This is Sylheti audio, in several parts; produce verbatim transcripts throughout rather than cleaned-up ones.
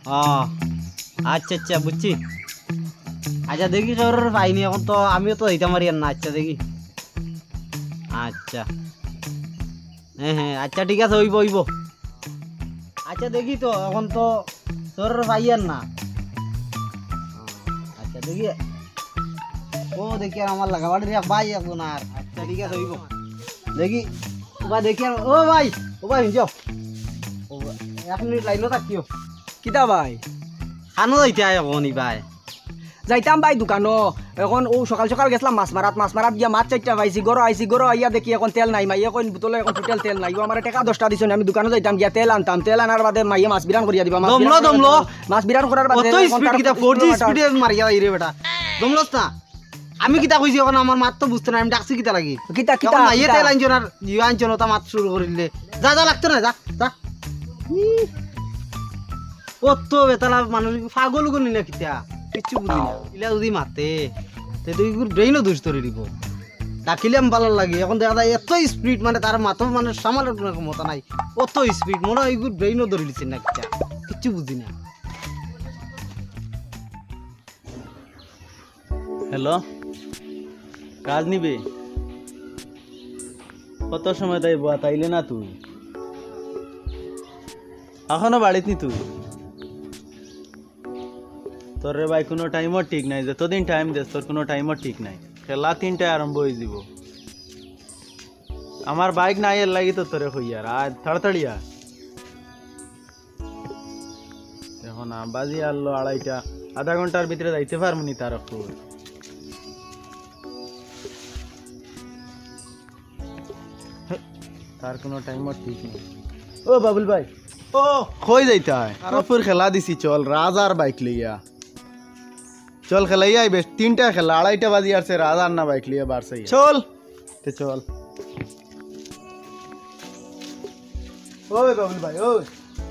ও, আচ্ছা, আচ্ছা, বুঝছি। আচ্ছা, দেখি, চোর পাইনি, এখন তো আমিও তো যাইতাম পারি আর না। আচ্ছা, দেখি। আচ্ছা। হ্যাঁ, হ্যাঁ, আচ্ছা, ঠিক আছে, অইবো, অইবো। আচ্ছা, দেখি তো, এখন তো চোর পাই আর না। আচ্ছা, দেখি। ও, দেখি আর আমার লাগা বাড়ির এক ভাই এখন আর। আচ্ছা, ঠিক আছে, অইবো। দেখি, ও ভাই, দেখি আর, ও ভাই, ও ভাই, যাও। ও ভাই, এক মিনিট লাইনো থাকিও। কিতা ভাই? কানো যাইতায় এখন ই ভাই? যাইতাম ভাই দোকানো। এখন অউ সকাল সকাল গেছলাম মাছ মারাত, মাছ মারাত গিয়া মাছ চাইরটা পাইছি, ঘরো আইছি, ঘরো আইয়া দেখি এখন তেল নাই। মাইয়ে কইন বুতলো এখন টোটাল তেল নাই। ও আমারে টেকা দশটা দিছইন, আমি দোকানো যাইতাম গিয়া তেল আনতাম, তেল আনার বাদে মাইয়ে মাছ বিরান করিয়া দিবা। মাছ দমলো, বিরান দমলো। করিয়া দিবা। মাছ বিরান করার বাদে অত এখন স্পিড তার কিতা? ফোর জি স্পিডে মারিয়া যাই রে বেটা। দমলস না? আমি কিতা কইছি এখন? আমার মাত তো বুঝতে না, আমি ডাকছি কিতা লাগি? কিতা, কিতা, এখন মাইয়ে কিতা? তেল আনছো না, ইয়ে আনছো না, তা মাত শুরু করিলে। যা, যা, লাগতো না, যা, যা। ই, কত বেতালা মানুষ, পাগল উগল নি না কিতা? কিচ্ছু বুঝি না। ইলা যদি মাতে, তে তো ইগুর ব্রেইনও দোষ ধরি দিব। ডাকিলে আমি ভালা লাগে, এখন দেখা যায় এত স্পিড, মানে, তার মাথা, মানে, সামাল কোনো ক্ষমতা নাই। অত স্পিড, মনে হয় ইগুর ব্রেইনও ধরি দিছে না কিতা? কিচ্ছু বুঝি না। হ্যালো, কাজ নিবে? কত সময় তাই বুয়া, তাইলে না তুই? এখনো বাড়িত নি তুই? তোর রে ভাই, কোনো টাইমও ঠিক নাই, যতদিন টাইম দেস, তোর কোনো টাইমও ঠিক নাই। খেলা তিনটায় আরম্ভ অই দিব। আমার বাইক নাই, এর লাগি তো তোরে কইয়ার, আয় তাড়াতাড়ি আয়। দেখো না, বাজি আরলো আড়াইটা, আধা ঘন্টার ভিতরে যাইতে পারমু নি তারকপুর। তার কোনো টাইমও ঠিক নাই। ও বাবুল ভাই, ও, কই যাইতায়? তারকপুর খেলা দিছি, চল, রাজ আর বাইক লইয়া। চল, খেলাইয়া আইবে, তিনটা খেলা, আড়াইটা বাজি আরছে, রাজ আর না বাইক লইয়া বারছে। চল। তে চল। ওই বাবুল ভাই, ওই।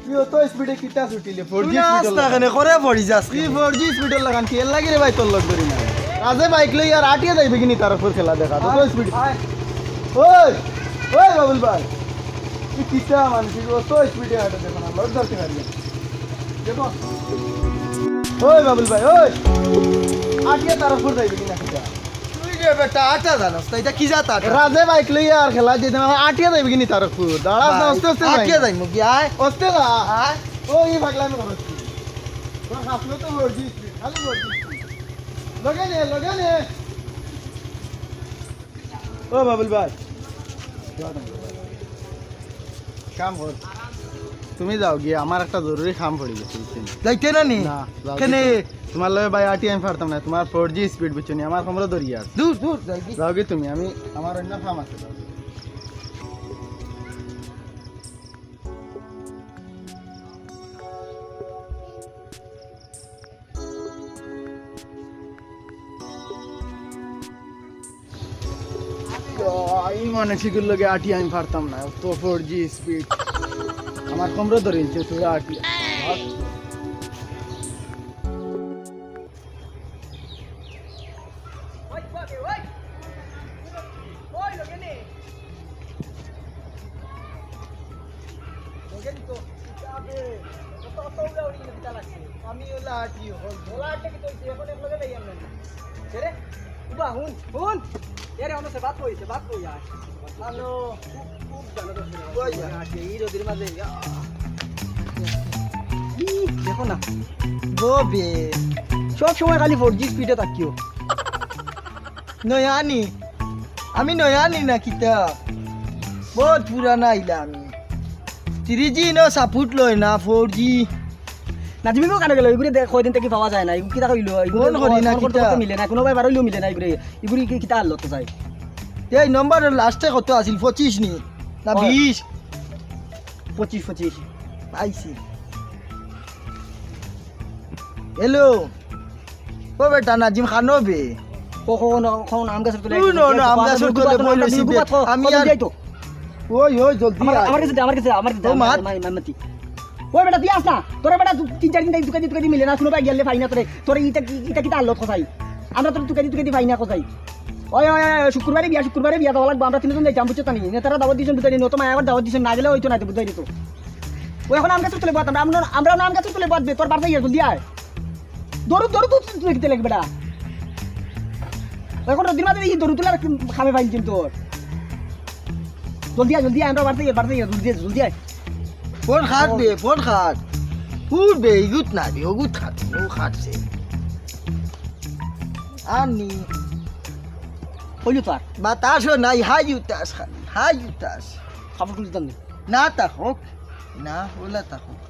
তুই অত স্পিডে কিতা ছুটিলে? ফোর জি তুই না স্পিডর আস্তা লাগান। কেনে করে পড়ি যাস কি কেনে? ফোর জি স্পিডর লাগান? কি এর লাগি রে ভাই তোর লগ ধরি না? রাজে বাইক লই আর আটিয়া যাইবে কিনি তারকপুর খেলা দেখা? অত আয়, স্পিড। আয়। ওই, ওই বাবুল ভাই। তুই কিতা মানুষ, তুই অত স্পিডে আটে দেখো না, লগ ধরতে পারি না। দেখো। ওই বাবুল ভাই, ওই। আটিয়া তারকপুর যাইবে কিনা কিতা? তুই রে বেটা, আটা জানোস না, এটা কি জাত আটা? রাজে বাইক লইয়া আর খেলা যেতে না, আটিয়া যাইবে কিনি তারকপুর? দাঁড়াস না, ভাই, আস্তে আস্তে যাই। আটিয়া যাইমু কি, আয়? আস্তে যা। আয়। ও, এই পাগলামি করছিস। তোর হাফলো তো ফোর জি স্পিড, খালি ফোর জি স্পিড। লগে নে, লগে নে। ও বাবুল ভাই, কাম কর। তুমি যাও গিয়া, আমার একটা জরুরি কাম পড়ি গেছে, বুঝছো নি? যাইতে না নি? না, যাও কেনে? গিয়া। তোমার লগে ভাই আটি আমি পারতাম না, তোমার ফোর জি স্পিড বুঝছো নি, আমার কোমরো ধরি আর। দূর, দূর, যাই কি? যাও গিয়া তুমি, আমি, আমার অন্য কাম আছে, যাও। এই মানসিকের লগে আটি আমি পারতাম না, তো ফোর জি স্পিড। আমার কোমরো ধরে নিছে, তুই আটি। লগে দিত, কিতাবে, অত, অত উড়াউড়ি কিতা লাগছে? আমি ওলা আটি, হল। ওলা আটলে কিতা অইছে? এখন এক লগে যাই আমরা। কে রে? উবা, হুন, হুন। এ রে, আমার সে বাত কইছে, বাত কই আর। হ্যালো। খুব, খুব জানা দরকার। কই যা? আটি, এই রোদের মাঝে, ইয়া। ই, দেখো না। ববে, সব সময় খালি ফোর জি স্পিডে থাকিও। নয়া নি? আমি নয়া নি না কিতা? বহুত পুরানা আইলা আমি। থ্রি জি ইনো সাপোর্ট লয় না, ফোর জি। নাজিম ইগু কানো গেল? ইগুরে দেখ, কয়দিন থাকি পাওয়া যায় না। ইগু কিতা কইলো? ইগু ফোন করি না ফোন করতে কিতা? করতে মিলে না, কোনো ভাই বারইলেও মিলে না ইগুরে। ইগুরে কি কিতা হালত যায়? এই নম্বর লাস্টে কত আছিল? পঁচিশ নি? না ও। বিশ? পঁচিশ, পঁচিশ। পাইছি। হ্যালো। ও বেটা, নাজিম খানো বে। কো, কো, কো, না, কো, না, আম গাছর তলে। তুই না, না, আম গাছর তলে বই রইছি বে। আমি আর যাই তো। ওই, ওই, জলদি আমার, আয়। আমার কাছে দে, আমার কাছে, আমার কাছে দে, ও, আমার, মাত। আমার, আমার, মাতি। ওই বেটা, তুই আস না। তোরে বেটা, দু-, তিন চার দিন থাকি তুকাদি, তুকাদি মিলে না, কোনো ভাই গেলে পাই না তোরে। তোরে ইতা কি, ইতা কিতা হালত কোথায়? আমরা তোরে তুকাদি, তুকাদি পাই না কোথায়? ওই, ওই, ওই, ওই, শুক্রবারে বিয়া, শুক্রবারে বিয়া দেওয়া লাগবো। আমরা তিনজন যাইতাম, বুঝছো নি? নেতারা দাওয়াত দিছইন, বুঝাই নি, নতুন মায়া আবার দাওয়াত দিছইন, না গেলে অইতো না, বুঝাই দিত। ও এখন আম গাছর তলে বত, আমরা, আমরা, আমরা আম গাছর তলে বত বে, তোর বাড়িত যাইয়ার, জলদি আয়। দৌড়, দৌড়, দৌড়, তুই কিতা লাগবে বেটা? ও এখন রোদির মাঝে এই দৌড় তুলার খামে পাইল কিন্তু তোর। জলদি আয়, জলদি আয়, আমরা বাড়িত যাইয়ার, বাড়িত যাইয়ার, জলদি আয়, জলদি আয়। ফোন খাট বে, ফোন খাট। উঠ বে, ইগুত না বে, ওগুত খাট, ও খাটছে। আর নি। কইলো তো আর। বাতাসও নাই, হাই উতাস খালি, হাই উতাস। কাপড় খুলতাম নি। না তা হোক, না, ওলা তা হোক।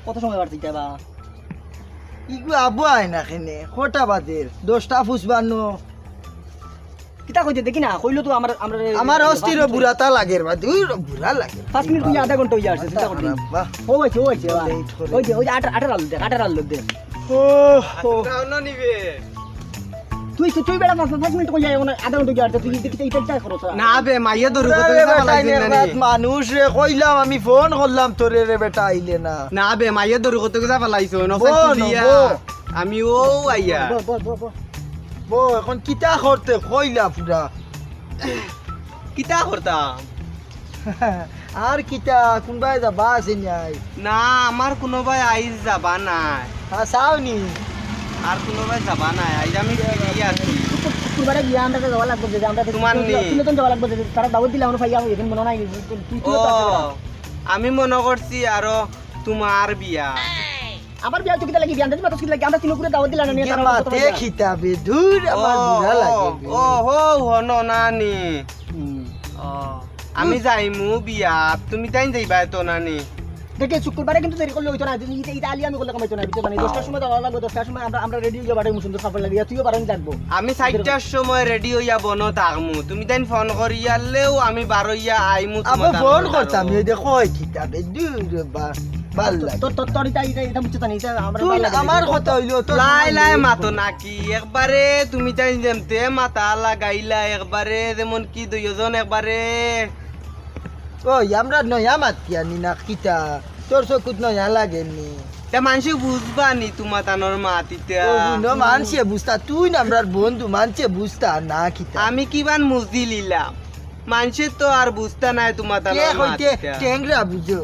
কত সময় বাড়িত যাইবা? ইগু আবু আয় না কেনে, কটা বাজের? দশটা পঁচপান্ন। কিতা কইতে দেখি না, কইলো তো আমার, আমরা আমার অস্থির বুড়াতা লাগের বা, দূর বুড়া লাগের। পাঁচ মিনিট অইয়া আধা ঘন্টা অইয়া আছে, চিন্তা করবি। বাহ। ও হইছে, ও হইছে, বাহ। Late করে। ওই যে, ওই যে আটার, আটার আলু দেখ, আটার আলু দেখ। ও, ও। আচ্ছা, অন্য নিবে। তুই তো, তুই বেটা পাঁচ, পাঁচ মিনিট কইয়া এখন আধা ঘন্টা অইয়া আছে, তুই দেখি এটা, এটা করো, স্যার। না বে, মাইয়ে দরু কত আরে বেটা, ফালাইছে ইনে না নি? রাত মানুষ রে, কইলাম আমি ফোন করলাম তোরে রে বেটা, আইলে না। না বে, মাইয়ে দরু কত কিতা ফালাইছো, নকল বল, তুলিয়া। বল। আমি ও আইয়া। বল, বল, বল, বল। বউ, এখন কিতা করতে কইলা পুরা? কিতা করতাম? আর কিতা, কুনবায় যাবা আছে নাই? না, আমার কুনবায় আইজ যাবা নাই। হ্যাঁ, চাও নি? আর কুনবায় যাবা নাই, আইজ আমি free আছি। শুক্রবারে গিয়া আমরা যাওয়া লাগবো যে, আমরা তোমার নি? তুমি তো যাওয়া লাগবো যে, তারা দাওয়াত দিলে আমরা পাইয়া হই, এখন মনে নাই, তুই, তুই তো ও, আসতে পারো। আমি মনে করছি আরো তোমার বিয়া। আমার বিয়া তো কিতা লাগি বিয়া? আন্দাজ মাতাস কিতা লাগি? আমরা তিন কুরে দাওয়াত দিলাম না, নিয়ে ইগে তারা মাতে কথা কইলা। খিতাবে, দূর, আমার ও, বুড়া ও, লাগে বে। ও, হো, হো, ন, নানি। হুম। ও, আমি হুম। যাইমু বিয়া, তুমি তাইন যাইবা তো নানি? দেখে শুক্রবারে কিন্তু দেরি করলে হইতো না, ইটা, ইটা আলি আমি করলে কামাইতো না, বুঝছো? মানে ও। দশটার সময় যাওয়া লাগবে, দশটার সময় আমরা, আমরা ready হইয়া বাড়াইমু সুন্দর কাপড় লাগিয়া, তুইও বাড়াইন লাগবো। আমি চাইরটার সময় ready হইয়া বনো থাকমু, তুমি তাইন ফোন করিয়ালেও আমি বারইয়া আইমু আবার তোমার ফোন দরকার করতাম, হইবো। এই দেখো, এই খিতাবে, দূর বা। ভালা লাগে। তোর, তোর, তোর ইটা, ইটা, ইটা বুঝছো তো না, ইটা আমার তুই ভালা লাগে না, আমার ইটা কথা হইলো, তোর লাই সময় লাই নেই। মাতো নাকি? একবারে তুমি তাই যেমতে মাথা লাগাইলা, একবারে যেমন কি দুইজন একবারে। ওই, আমরা নয়া মাতিয়া নি না কিতা? তোর চকুত নয়া লাগেনি? তে মানষে বুঝবা নি তোমা তানর মাত ইতা? ও, হুনো, মানষে বুঝতা, তুই না আমরার বন্ধু, মানষে বুঝতা না কিতা? আমি কিবান মুজি লিলাম? মানষে তো আর বুঝতা নায় তোমা কে তানর মাত কইতে ইতা। টেংরা বুঝো?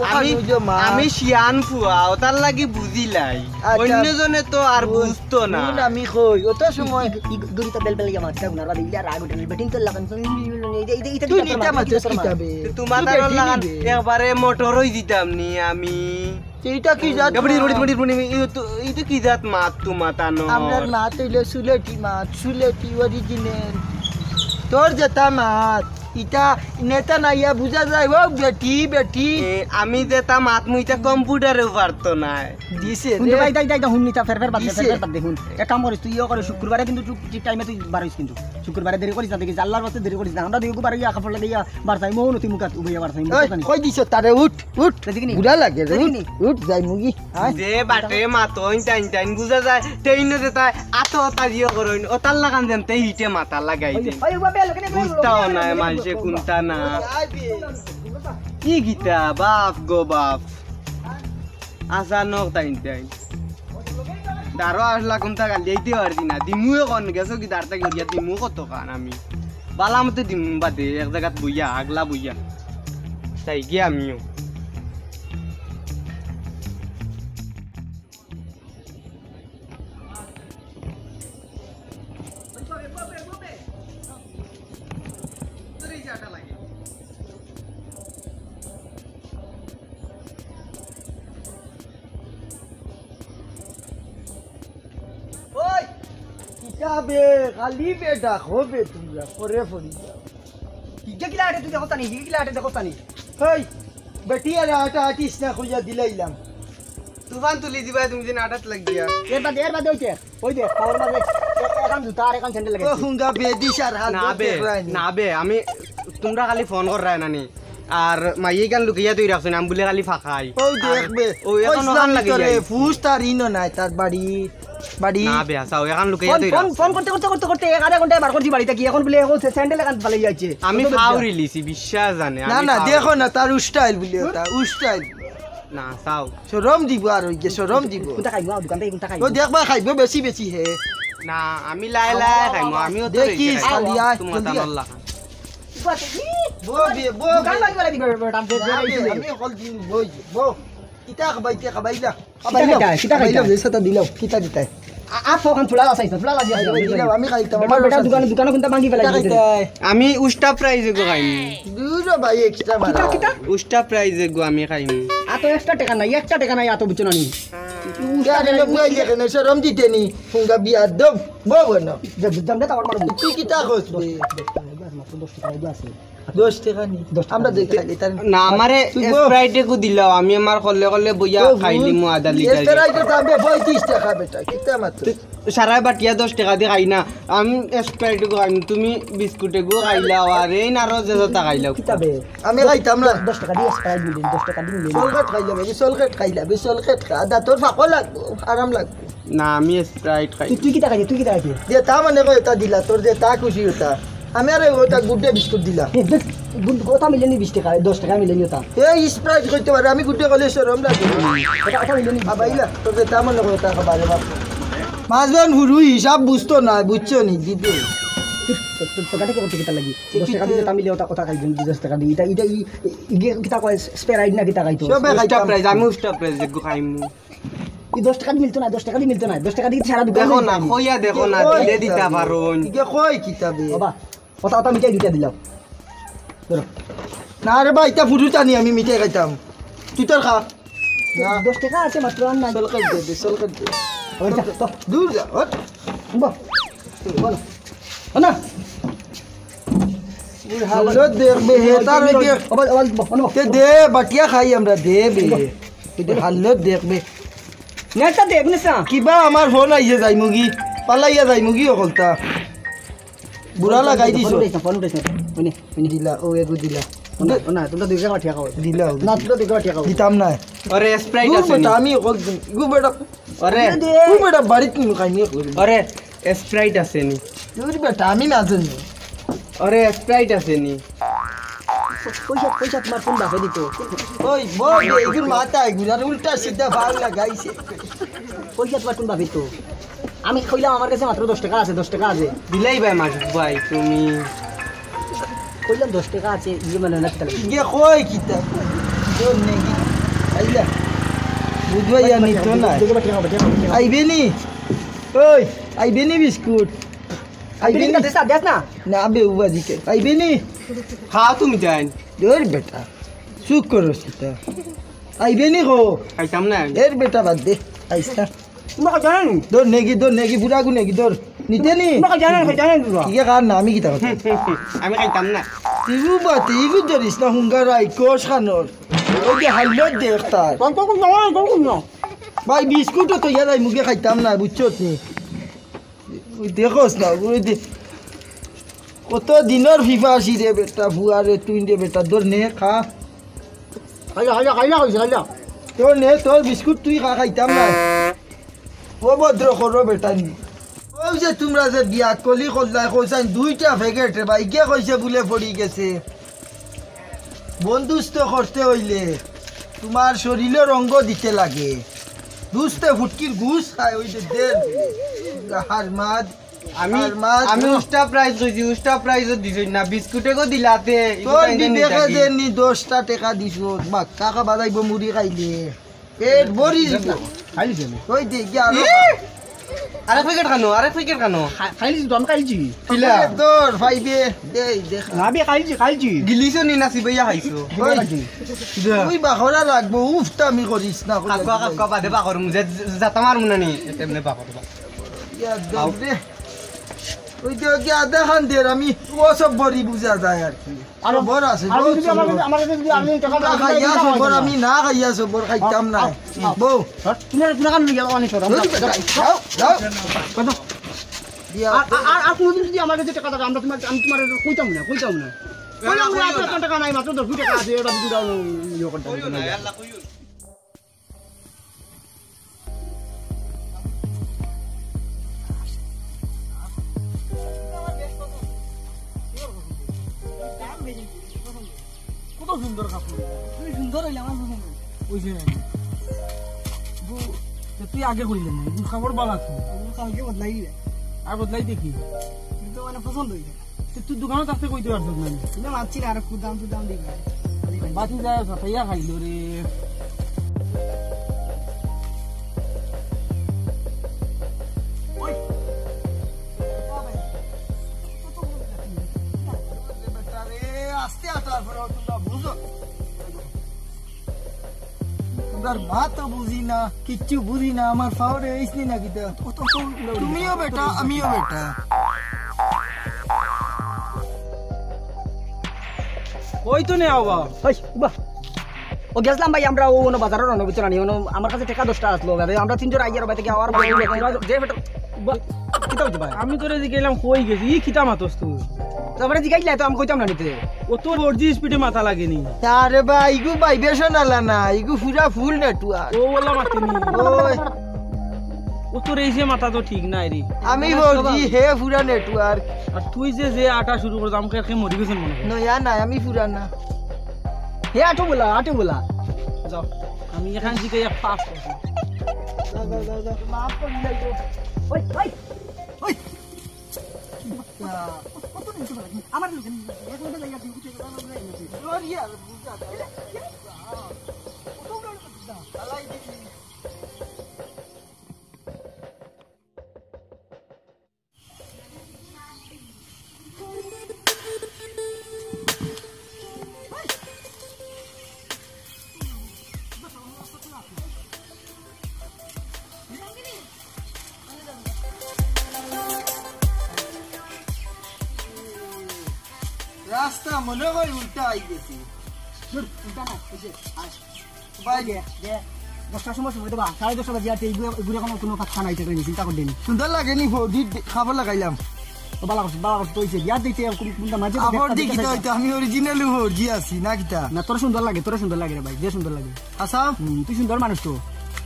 ওখান আমি, বুঝো মা। আমি শিয়ান ফুয়া, ওটার লাগি বুঝিলাই। আচ্ছা। অন্যজনে তো আর ও, বুঝতো না। হুন, আমি কই, অত সময় ই, ই, ই, গরিতা বেল বেল ইয়া মারতা গুনার বাদে ইলা রাগ উঠে, বেটিন তোর লাগান, এই যে, এই যে, ইটা তুই দিতা তোর নিতা মা, মাছ ইটা তোর মা। কিতা বে? তুই তোমার তুই তানর বেটিন লাগান বে। একবারে মোটর হই দিতাম নি আমি। তো ইটা কি জাত এ, বুড়ি, মা? বুড়ি, বুড়ি, বুড়ি, ই তো, ই তো কি জাত মাত তোমা তানর? আমরার মাত অইলো সুলেটি মাত, সুলেটি original। তোর যেটা মাত, ইটা নেতা নাইয়া বুঝা যায়, ও বেটি, বেটি। এ, আমি যেটা মাত মুইতা কম্পিউটারেও পারতো নায়। দিছে কিন্তু রে। ভাই, দেখ, দেখ, দেখ, হুন নিতা, ফের, ফের বাদ দে, দিছে। ফের, ফের বাদ দে, হুন। এক কাম করিস, তুই ইয়ে করিস, শুক্রবারে কিন্তু তুই ঠিক টাইমে তুই বারইস কিন্তু। শুক্রবারে দেরি করিস না, দেখিস, আল্লাহর ওয়াস্তে দেরি করিস না। আমরা দুইগু বারইয়া কাপড় লাগাইয়া বারসাই, মন অতি মুখাত উবাইয়া বারসাই, মন দেখিস নি? কই দিছ তারে, উঠ, উঠ। দেখিস নি? বুড়া লাগে রে, দেখিস উঠ, নি? উঠ, যাই মুগি। আয়। যে বাটে মাতইন টাইন টাইন বুঝা যায়, তেইন যে তাই আতো আতা জিও করইন, ও তার লাগান যেন তেই হিটে মাথা লাগাই ওই, দিন। ওই, ওই, ওই, ওই, ওই, বুঝতাও ওই, নাই ওই, মানষে ওই, কোনটা না। ওই, ওই, ওই, কি গিতা, বাপ গো বাপ। আচানক তাইন তাইন। দারো আসলা কোনটা গালি আইতে পারছি না। দিমু এখন গেছো কি দাঁড়টা গিয়া দিমু কত কান আমি। বালা মতে দিমু বাদে এক জাগাত বইয়া, আগলা বইয়া। তাই গিয়া আমিও। ওই, কিতা বে, খালি বে ডাকো বে তুমরা, পরে ফোন দাও। হিগে কিলা আটে তুই দেখো তানি, হিগে কিলা আটে দেখো তানি। হেই, বেটি আর আটা আটিস না কইয়া দিলাইলাম। তুফান তুলি দিবা তুমি দিন আটাত লাগিয়া। এর বাদে, এর বাদে ওই যে, ওই যে, পাওয়ার মাঝে এ-, এখন জুতা আর এখন স্যান্ডেল ও লাগাইছি। হুঙ্গা বেদিস আর হাল না ধরতে বে, রায়নি। না বে, আমি, তুমরা খালি ফোন কররায় নানি। আর মাইয়ে গান লুকাইয়া তুই রাখছো না, আমি বুলে খালি ফাঁকাই। ও আর দেখবে, ও এখন কইছিলাম ওখান তো লাগি রে, যাই। ফুস তার ইনো নাই, তার বাড়ি। বাড়ি। না বে, হাছাউ, এখান লুকাইয়া ফোন, তুই ফোন, রাখছ। ফোন করতে, করতে, করতে, করতে এক আধা ঘন্টায় বার করছি বাড়ি থাকি। এখন বুলে এখন সে স্যান্ডেল এখান ফালাই যাচ্ছে। আমি তো ফাউরি লিছি, বিশ্বাস জানে, না, আমি না, ফাউরি। দেখো না, তার উস্টাইল বুলে ওটা, উস্টাইল। না, চাও। শরম দিব আর ওই যে শরম দিব। কোনটা খাইবো? দোকান থেকে কোনটা খাইবো? ও দেখবা খাইবো বেশি বেশি হে। না, আমি লাই লাই খাইমু, আমিও তো দেখিস, খালি আয়, তোমার জলদি আয়। তামাল্লা খান। বাস, ই, বউ বে, বউ বে। দোকান বাদ করে দিবে, বেটা, যে, যে না বে, আইছে। আমি অকল দিন বই, বউ। কিতা খাবাইতে খাবাইলা? কিতা খাইতায়? কিতা খাইতায়? দিলাও, কিতা দিতায়? আ-, আ, ফোন ফুলা আছে, ফুলা আছে, দিলাও, দিলাও। আমি খাইতাম, বেটা, আমার বেটা, আছে। দোকানে, দোকানে কোনটা ভাঙি ফেলাই কিতা দিতে? খাইতায়? আমি উস্টা প্রাইজ এগো খাইমু। দূর ভাই, এক্সট্রা মারা। কিতা, কিতা? উস্টা প্রাইজ এগো আমি খাইমু। আর তো এক্সট্রা টেকা নাই, এক্সট্রা টেকা নাই, এত বুঝছো না নি? উস্টা টেকা নাই, উস্টা টেকা নাই, শরম দিতে নি। ফুঙ্গা বিয়ার দম, বউ না। যা, যা, যা, যা, আমার মারো। তুই কিতা করছ বে? দশ টেকা, দশ টেকা, মাত্র দশ টেকা, এই যে আছে। দশ টেকা নি? দশ টেকা আমরা নি। দেখি খালি তার না, আমারে তুই বউ। স্প্রাইট এগু দিলাও, আমি আমার কলে কলে বইয়া ও, খাইলিমু আধা লিটার। স্প্রাইট এর দাম বে পঁয়ত্রিশ টেকা বেটা, কিতা মাত্র? তুই সারায় বাটিয়া দশ টেকা দি খাই না, আমি স্প্রাইট এগু খাইমু, তুমি বিস্কুট এগু খাইলাও, আর এই নারো যে যতা খাইলাও। কিতা বে? আমি খাইতাম না। দশ টেকা দি স্প্রাইট মিলে, দশ টেকা দি মিলে। সলগেট খাইলা বে, সলগেট খাইলা বে, সলগেট খা, দাঁতর ফাঁকো লাগবো, আরাম লাগবো। না, আমি স্প্রাইট খাই। তুই, তুই কিতা খাইতে, তুই কিতা খাইতে? যে তা মানে কয় তা দিলা, তোর যে তা খুশি অতা। আমি আরে ওটা গুড্ডে বিস্কুট দিলা। এ, দেখ, গুড-, ওটা মিলেনি বিশ টেকা, দশ টেকা মিলেনি ওটা। এই স্প্রাইট কইতে পারে, আমি গুড্ডে কইলে শরম লাগে। ওটা, ওটা মিলেনি বিশ টেকা। আবাইলা, তোর যে তা মানে কয় তা খাবারে বাপ। মাঝবান হুরু হিসাব বুঝতো না, বুঝছো নি, দিবে। তোর, তোর, তোর কাছে কি করতে কিতা লাগি? দশ টেকা দিলে তা মিলে ওটা, ওটা খাইবেন, দশ টেকা দিয়ে। এটা, এটা, ই-, ই-, ইগে কিতা কয়, স্প্রাইট না কিতা খাইতো? সবে উস্টা খাইতাম। প্রাইজ, আমি উস্টা প্রাইজ, এগু খাইমু। এই দশ টেকা দি মিলতো না, দশ টেকা দি মিলতো না, দশ টেকা দি সারা দোকান দেখো না, কইয়া দেখো না, ওই দিলে দিতা পারো। ইগে কই কিতা বে? বাবা, ওটা, ওটা মিঠাই দুইটা দিলাও। ধরো। না রে ভাই, ইটা ফুরুত আনি আমি মিঠাই খাইতাম। তুই তোর খা। না। দশ টেকা আছে মাত্র, আর নাই। চল খাই দে, চল খাই দে। ওই যা, তো। দূর যা, হট। বল। বল। না। হালত দেখবে, হে তার ওই যে আবার, আবার, আবার, তে দে, বাটিয়া খাই আমরা, দে বে। এই যে হালত দেখবে। নেটটা দেখ, নেটটা। কিবা আমার ফোন আইয়ে যাইমুগি, পালাইয়া যাইমুগি অকলতা। বুড়া লাগাই দিছো। ফোন উঠাইছ না, ফোন উঠাইছ না। ওই নে, ওই নে। দিলা, ও এগু দিলা। ও না, ও না, তোমরা দুই টাকা টিয়া খাও। দিলা, ও না, তোমরা দুই টাকা টিয়া খাও। দিতাম না। আরে, স্প্রাইট দূর আছে বেটা, নি? আমি অকল, গু বেটা। আরে। গু বেটা, বাড়িত নিমু খাইনি অকল। আরে, স্প্রাইট আছে নি? দূর বেটা, আমি না জানি। আরে, স্প্রাইট আছে নি? পয়সা, পয়সা তোমার কোন বাপে দিত? ওই, বল, এগুর মাথায় ঘুরার উল্টা সিধা ভাগ লাগাইছে। পয়সা তোমার কোন বাপে দিত? আমি কইলাম, আমার কাছে মাত্র দশ টাকা আছে, দশ টাকা আছে। দিলাই ভাই, মাসুদ ভাই, তুমি। কইলাম, দশ টাকা আছে, ইয়ে মানে না, কিতা লাগে? ইগে কই কিতা? জোর নেই কি? আইলা? বুঝবাই আর নিত না। দেখো, দেখো, দেখো, দেখো। আইবে নি? ওই, আইবে নি বিস্কুট? আইবে নি? দেস না, দেস না। না, বে, উবাজি কে। আইবে নি? খাও তুমি যাইন। ওর বেটা, চুপ করো সেটা। আইবে নি কো? খাইতাম না আমি। এর বেটা বাদ দে, আইস না। তোমরা খাইতাম না নি? ধর নেগি, ধর নেগি, বুড়া গু নেগি, ধর। নিতে নি? তোমরা খাইতাম না, খাইতাম না তোমরা। ইগে কার না, আমি কিতা কথা? আমি খাইতাম না। তিগু বাতি, ইগু ধরিস না, হুঙ্গার আই, কোষ খানোর। ওই যে হাল্লত দেখ তার। কম, কম, কম, কম, কম, কম। ভাই, বিস্কুটও তো ইয়ালাই মুখে খাইতাম না, বুঝছো নি? ওই দেখোস না, ওই দে-, কত দিনর ফিফা আসি রে বেটা, ফুয়া রে, তুই রে বেটা, ধর নে, খা। খাইলা, খাইলা, খাইলা, খাইলা, খাইলা। তোর নে, তোর বিস্কুট তুই খা, খাইতাম না। ও ভদ্র করো বেটা নি। ওই যে তোমরা যে বিয়া কলি করলাই, কইছাইন দুইটা প্যাকেট রে ভাই, কে কইছে বুলে পড়ি গেছে। বন্ধুত্ব করতে অইলে তোমার শরীরর অঙ্গ দিতে লাগে। দুস্তে ফুটকির ঘুষ খায়, ওই যে দের হার মার, আমি, হার মার। আমি উস্টা প্রাইজ কইছি, উস্টা প্রাইজও দিছইন না, বিস্কুট এগো দিলাতে, ইগো তোর তাইন জানি বিবেকে তাকি। দেননি দশটা টেকা দিছো, বাক্কা খাবা যাইবো মুড়ি খাইলে। পেট ভরি দিব। খাইলি কেন? ওই দে, গিয়া আরো। ই! আরেক প্যাকেট খানো, আরেক প্যাকেট খানো। খা-, খাইলি তো, আমি খাইছি। কিলা? আরে তোর ভাইবে, দেই, দেখ। না, আমি খাইছি, খাইছি। গিলিছো নি না সিবাইয়া খাইছো? ওই, খাইছি। কিলা? তুই বাখরা লাগবো, উফটা আমি করিস না, কাকা, কাকা, বাদে বাখর, মুঝে যাতা মার মুনানি, এমনে বাখর, বাখর। ইয়া, দম রে। ওই যে ওকে আধা খান দের, আমি ও সব বড়ি বুঝা যায় আর কি। আরো সবর আছে, আরো বড় যদি আমার সবর। কাছে, আমার কাছে যদি আমি টাকা তোমরা খাইয়া সবর, আমি না খাইয়া সবর খাইতাম না। আও, আও। বউ। হট, তুমি আর, তুমি আর লইয়া আনি সরো। ধরি বেটা, যাও, যাও। কত? দিয়া। আর, আর, আর, আর কোনোদিন যদি আমার কাছে টাকা থাকে, আমরা তোমার, আমি তোমার কইতাম না, কইতাম না। কইলাম না, আপনার টাকা নাই, মাত্র দশ টাকা আছে, এটা যদি দাও, ইয়ে করতে হবে। কত সুন্দর কাপড়। তুমি সুন্দর হইলে আমার পছন্দ হইছে। ওই যে, বউ, তো তুই আগে কইলে না, তুই কাপড় বালা তো। আমি কালকে বদলাই দিলে। আর বদলাই দেখি। কিন্তু মানে পছন্দ হইছে। তুই দোকানো থাকতে কইতে পারছস না? তুমি মানছি না, আর কুদাম টুদাম দিবা। বাতি যায়, ফাটাইয়া খাইলো রে। ওই। বেটা রে, আস্তে আস্তে তারপরে তোমরা বুঝো। তোমরার মা তো বুঝি না, কিচ্ছু বুঝি না, আমার ফাওরে এইসনি না কিতা? তুমিও বেটা, আমিও বেটা। ওই তো নে আওবা। ওই, উবা। ও গেছলাম ভাই, আমরা ও অনো বাজারর অনো, বুঝছো না নি? অনো আমার কাছে টেকা দশটা আসলো, ভাই, আমরা তিনজন আইয়ার বাইতে গিয়ে আওয়ার পরে আমরা যে বেটা, উবা, কিতা হইছে ভাই? আমি তোরে জিগাইলাম কই গেছি, ই কিতা মাতস তুই? তো আমরা জিগাইলে তো আমি কইতাম না নিতে। ও তো ফোর জি স্পিডে মাথা লাগেনি। আরে ভাই, ইগু ভাইব্রেশন আলা না, ইগু পুরা ফুল নেটওয়ার্ক। ও ওলা মাতেনি। ওই। ও তোর এই যে মাথা তো ঠিক নাই রে। আমি ফোর জি, হে পুরা নেটওয়ার্ক। আর তুই যে, যে আটা শুরু করে দাম কে মরি গেছেন মনে হয়। নয়া নাই, আমি পুরা না। হে আটো বলা, আটো বলা। যাও, আমি এখান থেকে এক পাস করছি। যাও, যাও, যাও, যাও। মাফ করে দিলাই গো। ওই, ওই, ওই। আমার লোকে এক লোকে যাই আর দুই লোকে যাই। ওর ইয়ার, বুঝা যায়। রাস্তা মনে হয় উল্টা আই গেছি। ধুর, উল্টা না, ওই যে, আয়। ভাই, দে, দে। দশটার সময় সময় দেবা, সাড়ে দশটা বাজে, আর এই ঘুরে, ঘুরে কোনো, কোনো পাত্তা নাই, এটা নিয়ে চিন্তা করবেন। সুন্দর লাগে নি, বৌদি, খবর লাগাইলাম। ও বালা করছে, বালা করছে, তো হইছে, বিয়ার দিতে, কোন, কোনটা মাঝে আবার দেখি কিতা হইতো, আমি অরিজিনাল ফোর জি আছি, না কিতা? না, তোর সুন্দর লাগে, তোর সুন্দর লাগে রে ভাই, যে সুন্দর লাগে। আসাম? হুম, তুই সুন্দর মানুষ তো।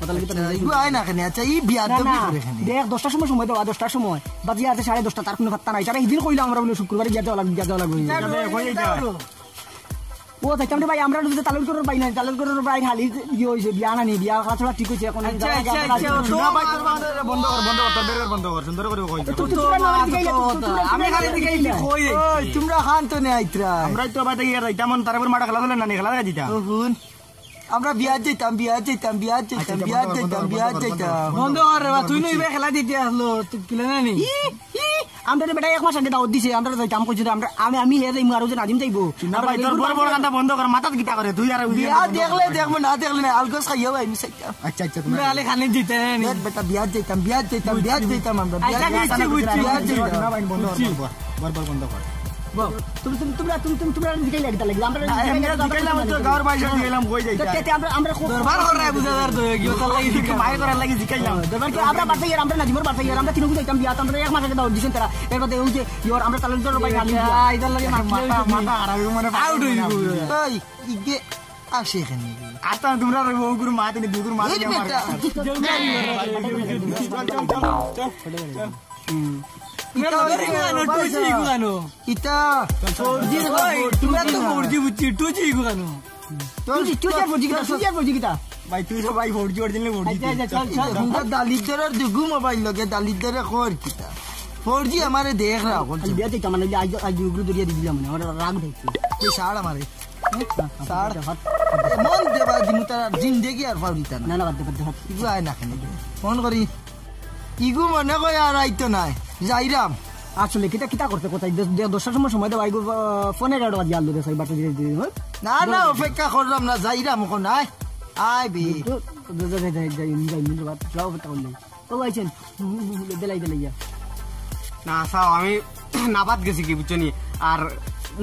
কথা লাগি তোর আচ্ছা, সুন্দর। ইগু আয় না কেনে? আচ্ছা, ই বিয়ার না, দবি না। করে কেনে? দেখ, দশটার সময় সময় দেওয়া, দশটার সময়। বাজে আছে সাড়ে দশটা, তার কোনো পাত্তা নাই। তারা হিদিন কইলাম আমরা বলে শুক্রবারে বিয়ার দেওয়া লাগবে, বিয়ার দেওয়া লাগবে। ও, যাইতাম রে ভাই, আমরা যদি তালুর করার ভাই নাই, তালুর করার ভাই খালি ইয়ে হইছে, বিয়া না নি, বিয়া খাওয়া ঠিক হইছে এখন। আচ্ছা, আচ্ছা, আচ্ছা, ও তো না ভাই, তোর বন্ধ কর, বন্ধ কর, বন্ধ কর, তোর বেরের বন্ধ কর, সুন্দর করে কই। তো তোমরা আমার দিকে আইলে, তো তোমরা আমি খালি দিকে আইলে। কই? ওই, তোমরা খান তো নে আইতরা। আমরা তো ভাই দেখি আর যাইতাম, তারপর মাঠে খেলা চলে না, নি খেলা দেখা দিতাম। ও হুন। আমরা বিয়াত যাইতাম, বিয়াত যাইতাম, বিয়াত যাইতাম, আচ্ছা, আচ্ছা, বিয়াত বন্ধ কর, যাইতাম, বন্ধ কর, বিয়াত বন্ধ কর, যাইতাম। বন্ধ কর। বন্ধ কর রে বা, তুই নইবে খেলা দিতে আসলো, তুই কিলে না নি? ই, ই, আমরা তো বেটা এক মাস আগে দাওয়াত দিছে, আমরা যাইতাম কইছি তো, আমরা, আমি, আমি হে যাইমু, আর ওই যে নাজিম যাইবো। না ভাই, তোর বড় বড় কান্দা বন্ধ কর, মাথাত কিতা করে, তুই আর ওই বিয়া বন্ধ দেখলে কর। দেখবো, না দেখলে না, আলগোস খাইও ভাই, আমি চাইতাম। আচ্ছা, আচ্ছা, তোমরা আলে খানে দিতে না নি? দেখ বেটা, বিয়াত যাইতাম, বিয়াত যাইতাম, বিয়াত যাইতাম আমরা, আচ্ছা, বিয়াত বুঝছি, যাইতাম, বুঝছি, বিয়াত বুঝছি। যাইতাম। না ভাই, বন্ধ কর, বুঝছি। বন্ধ কর, বন্ধ কর, বন্ধ কর। বড়, বড় বন্ধ কর। বল, তুমি, তুমি, তোমরা, তুমি, তুমি, তোমরা জিকাইলা কিতা লাগি? আমরা না, জিকাইলা এমনি কিতা জিকাইলাম লাগি? তো, গাঁওর বাইরে জিকাইলাম, কই যাইতা? তো, তে, তে, আমরা, আমরা খুব দরবার করার বুঝা যার তো, কি কথা লাগি? কি মাই করার লাগি জিকাইলাম? হ্যাঁ, দরবার কি? আমরা বাসায় ইয়ার, আমরা নাজিমর বাসায় ইয়ার, আমরা তিনজন যাইতাম বিয়াত, আমরা এক মাস আগে দাওয়াত দিছেন তারা। এর বাদে ওই যে, ইয়ার, আমরা তালুকদার ভাই খালি বিয়া। আই, তার লাগি মাতলে মাথা, মাথা খারাপ হইবো মানে। আউট হইবো। ওই, ইগে, আসে এখানে। আস্তা তোমরা রইবো, ওগুর মাতে নি, দুগুর মাতে নি, আমার বেটা। চল, চল, চল, চল, চল। হুম। ইতা তোমরা লগে অইছে, ইগু আনো, টুচি ইগু আনো। ইতা ফোর জি রে, ওই, ফোর জি তোমরা তো না। ফোর জি বুঝছি, টুচি ইগু আনো। তোর টুচি, টুচি আর ফোর জি কিতা, টুচি আর ফোর জি কিতা? ভাই, তুই তো ভাই four G original four G আচ্ছা, আচ্ছা, তুই। চল, চল, চল। তোমরা দালিদ্দরর দুগু মোবাইল লগে দালিদ্দরে কর কিতা? ফোর জি আমারে দেখ রাখ, বলছে। আজ বিয়াতে কামান আইলে আজ, আজ উগলু দরিয়া দি দিলাম না, আমার রাগ উঠাইছে। তুই ছাড় আমারে। ছাড়। এমন দেবা দিমু তারা জিন্দেগি আর পাউরি তা না। না, না, বাদ দে, বাদ দে, বাদ দে। ইগু আয় না কেনে? ফোন করি। ইগু মনে কয় আর আইতো নায়। যাইরাম। আসলে কিতা, কিতা করতে কোথায়? দশ, দশ, দশটার সময়, সময় দেওয়া, ইগু, আহ, ফোন এগারোটা বাজে আলু দেশাই বাটা দিয়ে দিয়ে, হ্যাঁ? না, না, অপেক্ষা করলাম না, যাইরাম এখন, আয়। আয় বে। তো, তো, যাই, যাই, যাই, যাই, যাই, যাই, যাই, যাই, যাই, যাই, যাই, যাই, যাই, যাই, ও আইছেন, দিলাই দিলাই ইয়া। না, চাও, আমি নাবাত গেছি কি বুঝছো নি? আর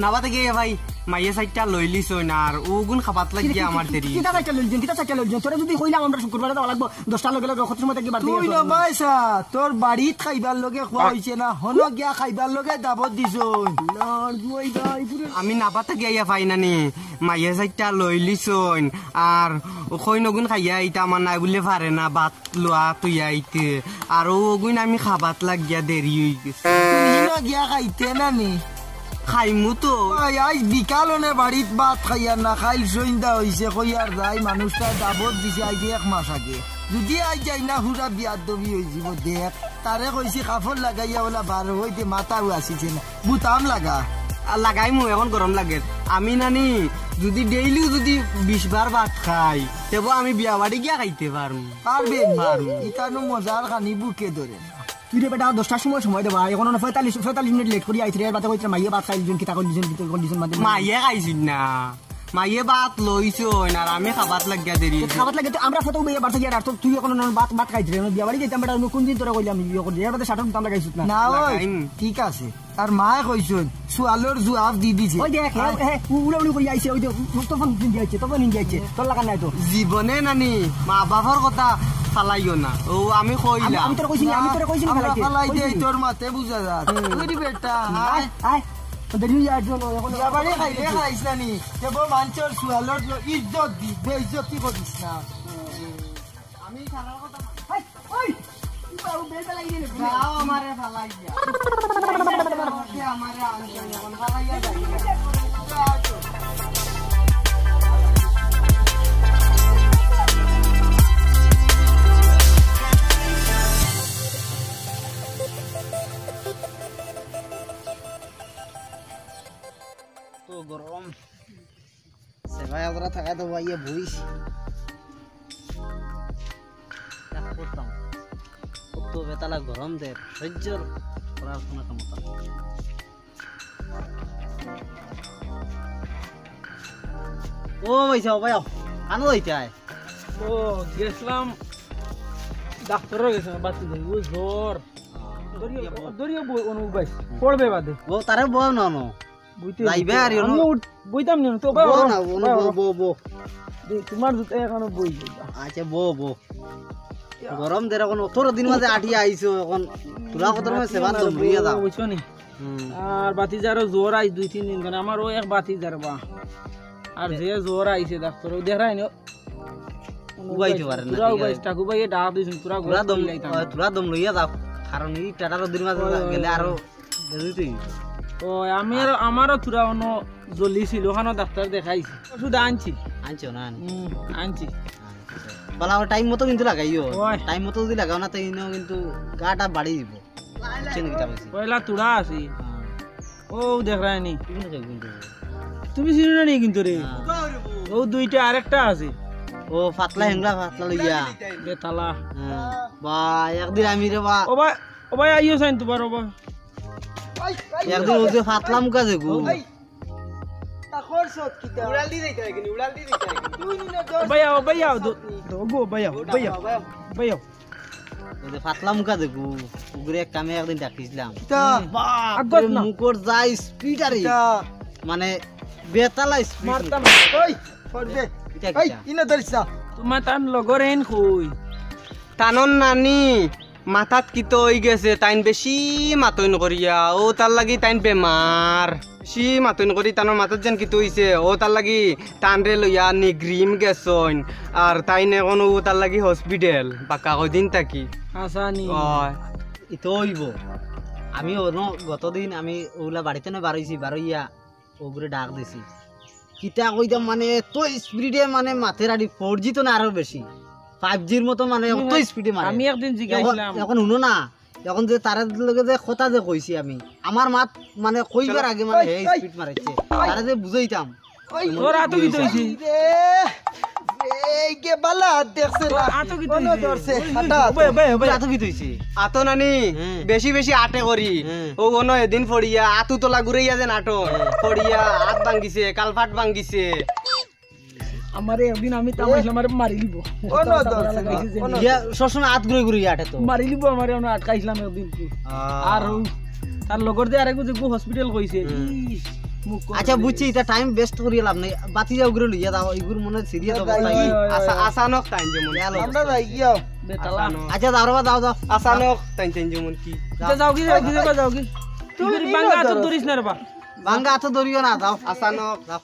নাবাতে গিয়া ভাই, মাইয়ে সাইডটা লইলিছইন, আর ওগুন খাবাত লাগিয়া আমার দেরি। কিতা সাইডটা লইলিছইন? কিতা সাইডটা লইলিছইন? তোরা যদি কইলাম আমরা শুক্রবারে যাওয়া লাগবো, দশটার লগে লগে কত সময় থাকি বাড়ি তুই যাওয়া লাগবো? নবাইছা, তোর বাড়িত খাইবার লগে খোয়া হইছে না, হনো গিয়া খাইবার লগে দাবত দিছইন। লড় গুয়াই ভাই, পুরো আমি নাবাতে গিয়া ইয়া পাই না নি, মাইয়ে সাইডটা লইলিছইন, আর কইন ওগুন খাইয়া ইতা আমার নাই বুলে পারে না, বাত লুয়া তুই আইতে, আর ও ওগুইন আমি খাবাত লাগিয়া দেরি হই গেছে। তুই না গিয়া খাইতে না নি? খাইমু তো। আই, আইজ বিকাল অনে বাড়িত ভাত খাইয়ার না, খাইল সন্ধ্যা হইছে, কইয়ার যাই, মানুষটা দাবত দিছে আইজ এক মাস আগে। যদি আইজ যাই না, হুরা বিয়াদবি অইযিবো। দেখ, তারে কইছি কাপড় লাগাইয়া ওলা বারো অইতে, মাথাও আসিছে না। বুতাম লাগা। আর লাগাইমু, এখন গরম লাগের। আমি নানি, যদি ডেইলিও যদি বিশ বার ভাত খাই, তেবো আমি বিয়া বাড়ি গিয়া খাইতে পারমু। পারবে নি? পারমু। ইকানো মজার খানি বুকে ধরে না। তুই রে বেটা, দশটার সময় সময় দেবা, এখন পঁয়তাল্লিশ, পঁয়তাল্লিশ মিনিট লেট করি আইছি রে, বাতে কইতে মাইয়ে ভাত খাইলিছইন, কিতা করিলিছইন, কিতা করিলিছইন, মাতে মাইয়ে খাইছইন না, মাইয়ে ভাত লইছইন, আর আমি খাবাত লাগিয়া দেরি অইছে। খাবাত লাগে তো আমরা ফটো বইয়া বাড়তে গিয়া, আর তো তুই এখন ভাত, ভাত খাইতে রে, বিয়া বাড়ি যাইতাম বেটা, আমি কোন দিন তোরে কইলাম, ইয়ে করি, এর বাদে শাটার দিতাম লাগাইছিস না। না, ওই, ওই, ঠিক আছে। তার মায়ে কইছইন, সুয়ালর জুয়াব দি দিছে। ওই দেখ, হ্যাঁ, হ্যাঁ, উ-, উড়াউড়ি করি আইছে, ওই যে, উ-, উ-, তখন হিন্দি আইছে, তখন হিন্দি আইছে, তোর লাগান নাই তো। জীবনে নানি, মা বাবার কথা ফালাইও না। ও, আমি কইলাম। আমি, আমি তোরে কইছি নি, আমি তোরে কইছি নি আমরা ফালাইতে। ফালাই কইছি দেই, নি। তোর মাতে বুঝা যার। হুম। ওই রে বেটা, হুম, আয়। আয়, আয়। তোদের নিয়ে আর জন্য এখন বিয়া বাড়ি খাইলে খাইস না নি। কেবল মানষর সুয়ালর ইজ্জত দি, বেইজ্জতি করিস না। আমি খারাপ কথা না। এই, ওই, তুই বাবু বেলটা লাগিয়ে নে। যাও, আমারে ফালাই দিয়া। আমারে আনছো, এখন ফালাইয়া যাই। যাও তো। তো গরম। সেবায় আমরা থাকায় তো ভাইয়ে বইস। এক করতাম। কত বেতালা গরম দের, সহ্য করার কোনো ক্ষমতা নাই। ও ভাই সাহেব, ভাই, আনো যাইতে আয়। ও, গেছিলাম, ডাক্তারও গেছে, বাতি যাই, ও জ্বর। দরিয়া, দরিয়া বই, অনু ভাই, পড়বে বাদে। ও, তারে বল না, অনু। বইতে যাইবে আর আমি উঠ-, বইতাম নি, তো বউ না, বউ, বউ, বউ, বউ। দে, তোমার জুতা এখনো বই যাইবা। আচ্ছা, বউ, বউ। গরম দের এখন, অত দিন মাঝে আটিয়া আইছো, এখন তোরা কত রকমের সেবা দম লইয়া যাও। বুঝছো নি? হুম। আর বাতিজারও জ্বর আইজ দুই তিন দিন ধরে, আমারও এক বাতিজার বা। আর যে জ্বর আইছে ডাক্তার, ও দেখাই নি। উবাইতে পারে না, তোরা ঠিক আছে। উবাইস, টাকু ভাইয়ে ডাক দিছইন, তোরা তোরা দম, ওই, তোরা দম লইয়া যাও। কারণ এই টাটা রোদের মাঝে ওই, ওই, গেলে ওই। আরো বেরোইতে হইব। ও, আমি আর, আমারও থুড়া অনো জ্বলিছিল, ওখানো ডাক্তার দেখাইছি। ওষুধ আনছি। আনছো না? হুম, আনছি। আচ্ছা। বালা, ও টাইম মতো কিন্তু লাগাইও। ওই। টাইম মতো যদি লাগাও না, তো ইনো কিন্তু গাটা বাড়ি দিব। বুঝছেন কিতা কইছি? পয়লা থুড়া আছি। হ্যাঁ। ও, দেখ রায় নি। তুমি তো কিন্তু। তুমি চিনো না নি কিন্তু রে? হ্যাঁ। ও, দুইটা আরেকটা আছে। ও, পাতলা হেংলা, পাতলা লইয়া। বেতালা। হ্যাঁ। বা, একদিন আমি রে বা। ও ভাই, ও ভাই, আইও চাইন তোমার, ও ভাই। একদিন ওই যে পাতলা মুখা যে গু। ওই। তা খরচত কিতা? উড়াল দি যাইতে হয় কিন্তু, উড়াল দি যাইতে হয় কিন্তু। তুই নিলে দশ ভাইয়া, ও ভাইয়া, খরচত নি। দো গো, ভাইয়া, ও ভাইয়া, ভাইয়া। ভাইয়া। ওই যে পাতলা মুখা যে গু, উগরে এক কামে একদিন ডাকিছিলাম। কিতা? হুম। বাপ আগত রে, না। মুখর যা স্পিড আরে। কিতা? মানে, বেতালা স্পিড। মারতাম। ওই, পড়বে। কিতা, এই, কিতা? ইনো ধরিস না। তোমার তান লগর এন কই? তানর নানি। মাথাত কিতা অই গেছে, তাইন বেশি মাতইন করিয়া, অউ তার লাগি তাইন বেমার। বেশি মাতইন করি তানর মাথাত যেন কিতা অইছে, অউ তার লাগি তানরে লইয়া নিগ্রিম গেছইন। আর তাইন এখন অউ তার লাগি হসপিটাল, বাক্কা কয়দিন থাকি। হাছা নি? অয়। ইতো অইবো। আমি অনো গতদিন আমি অউলা বাড়িত নে বারইছি, বারইয়া অগুরে ডাক দিছি। কিতা কইতাম, মানে, এত স্পিডে, মানে, মাতের আড়ি ফোর জি তো না, আরো বেশি। ফাইভ জির মতো, মানে, অত স্পিডে মারে। আমি একদিন জিগাইছিলাম। এখন, এখন হুনো না, এখন যে তারার লগে যে কথা যে কইছি আমি, আমার মাত, মানে, কইবার আগে, মানে, হে স্পিড মারাইছে। তারা যে বুঝাইতাম। ওই, তোর আতো কিতা অইছে? রে, এই কে বালা দেখছে না। আতো কিতা অইছে? ধরছে, হাঁটা। ওই, ওই, ওই, আতো কিতা অইছে? আতো নানি, হ্যাঁ। বেশি বেশি আটে করি। হ্যাঁ। ও কোনো এদিন পড়িয়া, আতু তলা ঘুরাইয়া যে নাটো। হ্যাঁ। পড়িয়া, আত ভাঙ্গিছে, কালফাট ভাঙ্গিছে। আমারে একদিন আমি তামাইছিলাম, আমারে মারি লিব। কোনো ধরছে না, কোনো ইয়া, সবসময় আত ঘুরে ঘুরে আটে তো। মারি লিব আমারে, আমি আটকাইছিলাম একদিন। আহ। আর ও তার লগর যে আরেকগু যে গু হসপিটাল কইছে, হুম। ইস, মুখ আচ্ছা, বুঝছি, ইতা টাইম ওয়েস্ট করিয়া লাভ নাই। বাতি যাও, ওগুরে লইয়া যাও, ইগুর মনে সিরিয়াস অবস্থা। ওই, ওই, ওই, আচা-, ওই। আচানক টাইম যেমন। ইয়া, আমরা যাই গিয়া। বেতালা। আচানক। আচ্ছা, যাও রে বা, যাও, যাও। আচানক টাইম, টাইম যেমন কি? যাও। যাও গি, যাও গি, যাও গি। তুই ইগুর নিলে বাঙ্গা আতো ধরো। ধরিস না রে বা। বাঙ্গা আতো ধরিও না, যাও। আচানক। যাও।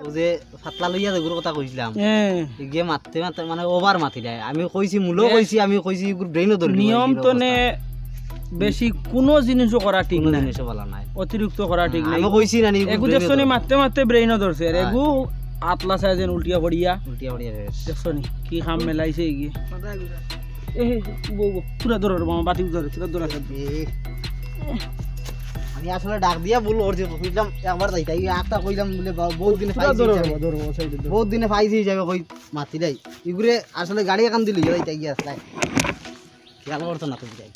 ও যে ফাতলা লইয়া যেগুর কথা কইছিলাম, হ্যাঁ। এগিয়ে মাততে মাততে মানে ওভার মাতি দেয়। আমি কইছি, মূলো এ, কইছি, আমি কইছি, এগুর ব্রেইনও ধরে নিয়ম নিবো, তো এই নে অবস্থা। বেশি কোনো জিনিসও করা ঠিক কোনো না। জিনিসও ভালা নাই। অতিরিক্ত করা ঠিক হ্যাঁ, নাই। আমি কইছি না, নি, এগু ব্রেইনও দেখছো নি ধরে। মাততে মাততে ব্রেইনও ধরছে। আর হ্যাঁ। এগু আতলা চাই যেন উল্টিয়া পড়িয়া। উল্টিয়া পড়িয়া শেষ। দেখছো নি কি কাম মেলাইছে এগিয়ে। এ, বউ, বউ, পুরা ধরো রে মামা, বাতি ধরো, পুরা ধরো আছে। এ, আমি আসলে ডাক দিয়া ভুল করছি, কইলাম একবার যাইতাই, এই একটা কইলাম বলে বা-, বহুত দিনে পুরা পাইছি ধরো রে হিসাবে। বাবা, ধরো, ও সাইডে ধরো। বহুত দিনে পাইছি হিসাবে কই মাতি দেয়। ইগুরে আসলে গাড়ি এখন দিলে যাইতাই গিয়া আসলে। খেয়াল করতো না তুমি যাই।